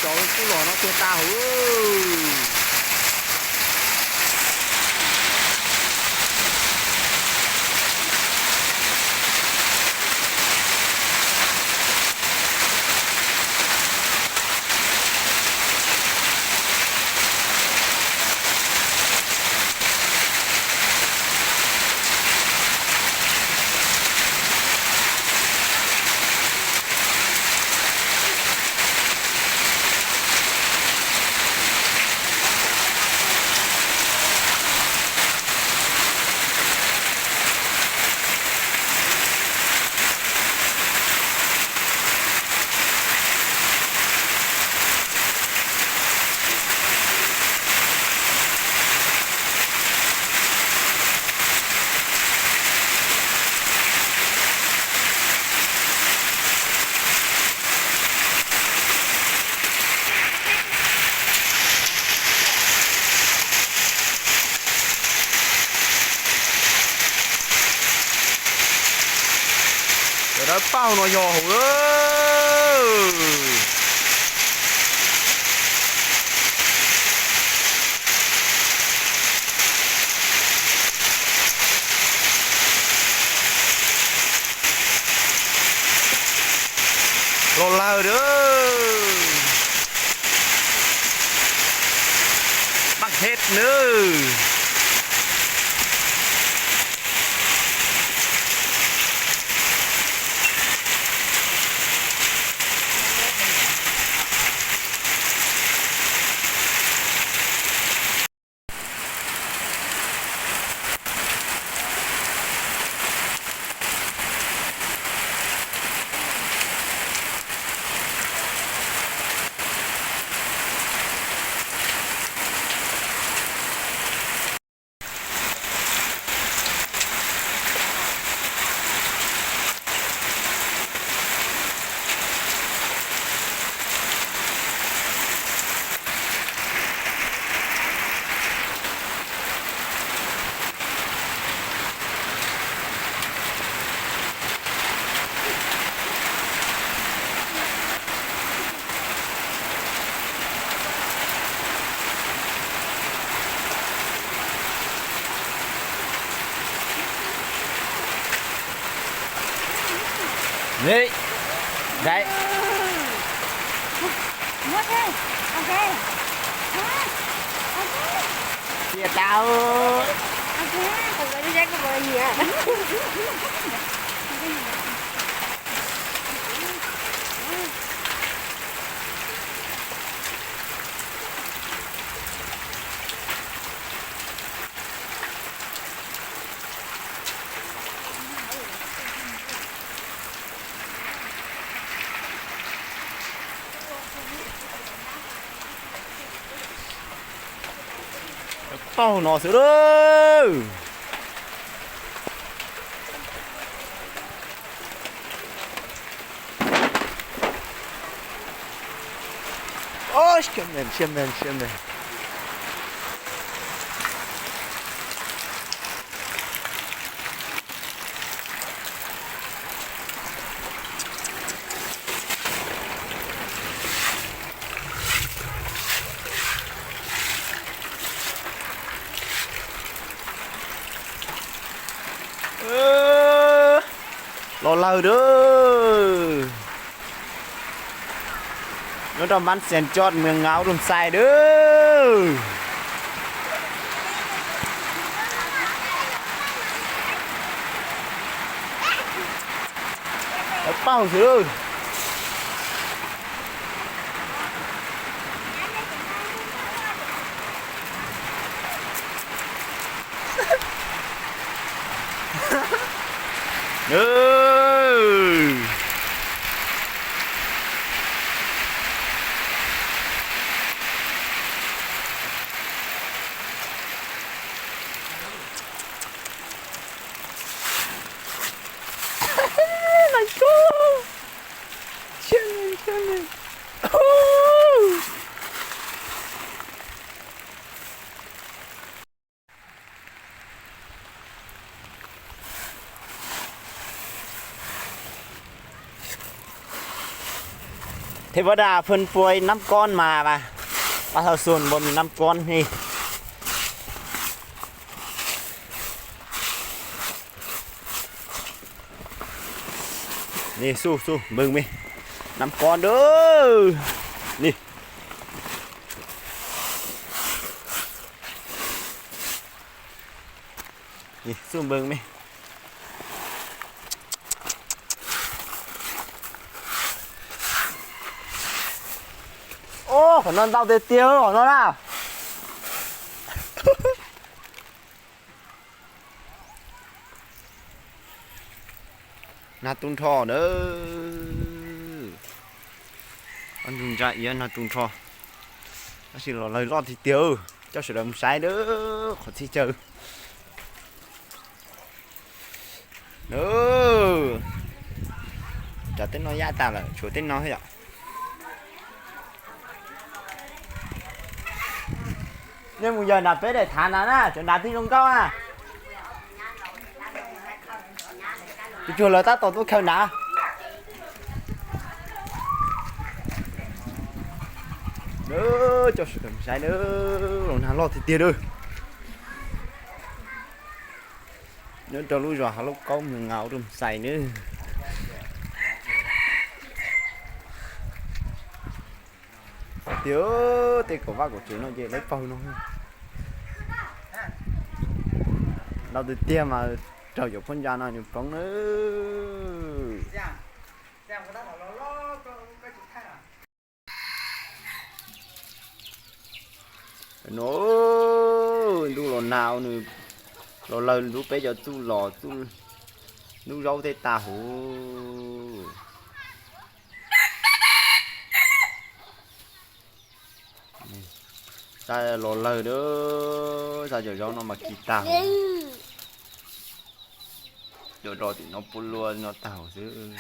Cov tub los no tuag tag hauv. Cov dawb paug no yog hauv lawm. Los lawm a. Maj het nawb. Ê, đấy. Tiệt tao. Tau no xwb lawm. Ôi, siab me, siab me, siab me. Los lawm a. Nyob rau mab Xeev Tshoj, mws Ngauv Dum Xais a. Dawb paug xwb. Thế bữa đà phân phối nắm con mà bà. Bác Thao Xuân bơm nắm con đi. Nè, xu, xu, mừng mi. Nắm con đó. Nè. Nè, xu mừng mi. Ô, qhov no ntau tiag tiag qhov no na. Nag tu nrho na. Ob ntug ntsa iab nag tu nrho. Tab sis los lawg loj tiag tiag. Coj sawv daws mus saib na, qhov txhia chaw. Tsam tej no yaj tas lawm, tshuav tej no thiab yom. Nej mus yawg nram peb daim thav nrad na, cov nrad twb zoo nkauj na. Tus tsuag lawv tab tom tuaj khaws nrad. Coj sawv daws mus saib na, los nag loj tiag tiag na. Nyob rau lub zos Hav Lauj Kaub Mws Ngaus rau Xais na. Tiag, tej kaum vaj kaum tsev no ces lawv paug no. Ntau tiag tiag mas raug cov phab ntsa no nws poob na. No, ntuj los nag nws los lawg ntxub peb cov txuj los txuj ntub zaub tej tag huv. Xav los lawg a, xav cov zaub no mas kis tag huv. Cov ros tim no pua luaj no tag huv xwb.